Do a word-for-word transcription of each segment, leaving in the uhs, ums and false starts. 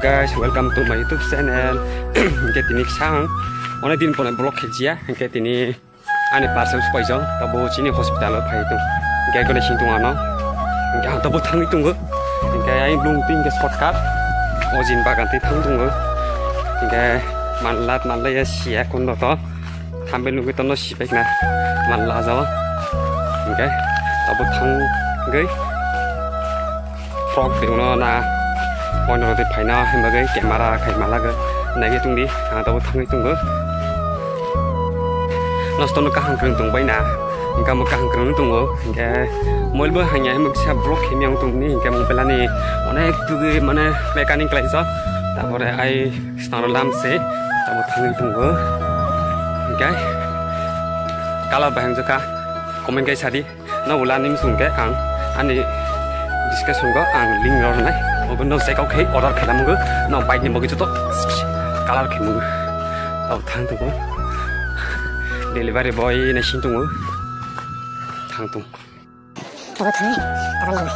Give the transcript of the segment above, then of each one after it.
Guys, welcome to my YouTube channel. Hingke tini sang, onek din pore vlog khe jia, hingke tini ani parcel supaijak, tabo chini hospital o phai tung. Hingke gole sing tung ano. Hingke ang tabo thangwi tungo. Hingke ai blung tin ke shortcut. O jin bagan twi thang tungo. Hingke manlat manlai ya sia kondo to. Thambil nugwi tono sibek na manla jao. Hingke tabo thangwi frog tongno na pono roti phaina himba gwi camera khai malaga nagi tungdi ang tabo thangwi tungo. Nosto no kaham kwrwng tong bai na, hingke mo kaham kwrwng tongo, hingke moil bo hanya himba kisa vlog khemi ang tongni, hingke mo pelani onek tugwi mane mechanic khlaijak, tapore ai Swnamrok lam se tamo thangwi tongo. Hingke colour bahai wngjakha, comment kai sadi. No ula ni misung ke ang ani description go ang link rw rwnai. Obo no check out khai order khai lamung go. No bike ni bagi joto colour khai mung. Tamo thang tongo. Delivery boy ni sing tongo. Thang tong. Tabo thangwi tara mangnai.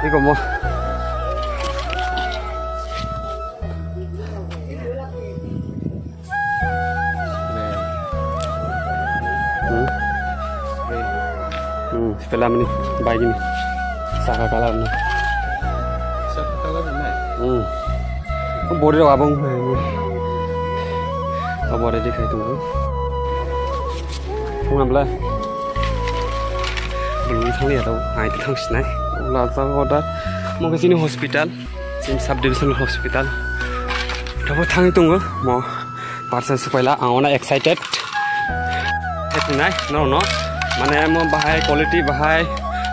Iko mo. Hmm? Hmm, sepelamni, bike ni. Saka colour ni. Saka colour ni? Hmm. Body rok abang. Abo ready khai tongo. Phung abla. Belum thang ya tau. Ai thang sinai. Ula jang order. Mo ke sini hospital. Sini sub divisional hospital. Tabo thang tongo. Mo. Parcel supaila ang ona excited. Etunai no no. Mane mo bahai quality bahai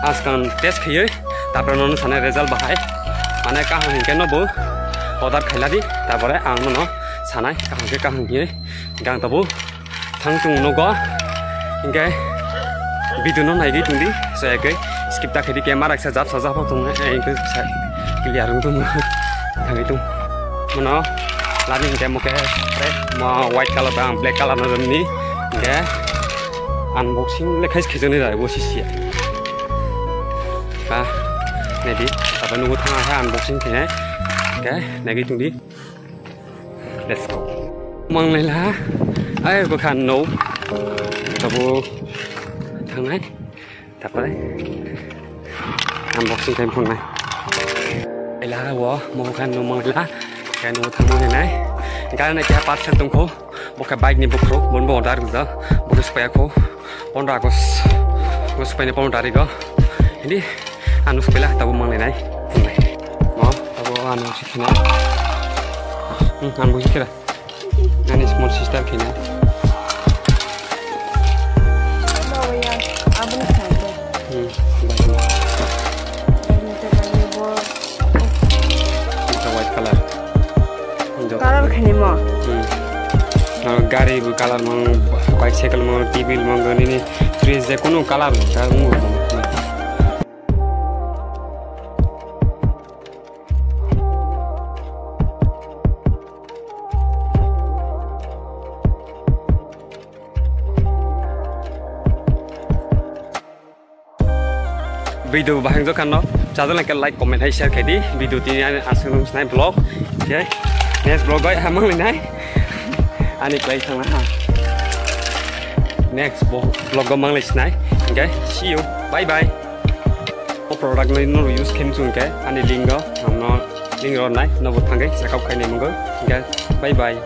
askan test khiyoi. Tapre no sanai result bahai. Mane kaham hingke no bo order khailadi. Tapore ang no no sanai kaham ke kaham khiyoi. Gang tabo thang tung no go. Hingke video no naigwi tungdi. So ya ke skip ta khedi ke marak sa jap sa jap tung. Eh, hingke sa clear tung. Thangwi tung. Mano lani hingke mo ke mo white colour ba black colour no ni hingke unboxing le khais khejani rai bo sisi. Ba nedi apa nunggu thang ha unboxing khe hingke nagi tungdi. Let's go. Manglai la ai bokhan no tabo thangnai. Tapore unboxing time phone nai. Ela wo mo khan no mang la. Khan no thang mo nai. Gana kya parcel tong kho. Bo kha bike ni bukro. Bon bo order da. Bo kha supaya kho. Pondro August. Bo supaya ni pondro tarik go. Hindi anu supela tabo mang nai. Mo tabo anu sikina. Hmm, anu sikira. Ani small sister khe na. Abo ya, abo ni kha de. Hmm, bai. Ani te bai bo. Ita white colour. Colour khe ni mo? Hmm. Aro gari bo colour mang, bicycle mang, T V mang, nini fridge je kono colour ka mo. Video bahang jokhan no chajal ke like, comment hai share khaidi. Video tini ani asung snai vlog. Okay. Next vlog bai hamang nai. Ani play thang ha. Next vlog go mang lai snai. Okay. See you. Bye bye. O product no no use khem chung ke ani link go. Amno link ro nai no bo thangai check out khai nai mungo. Okay. Bye bye.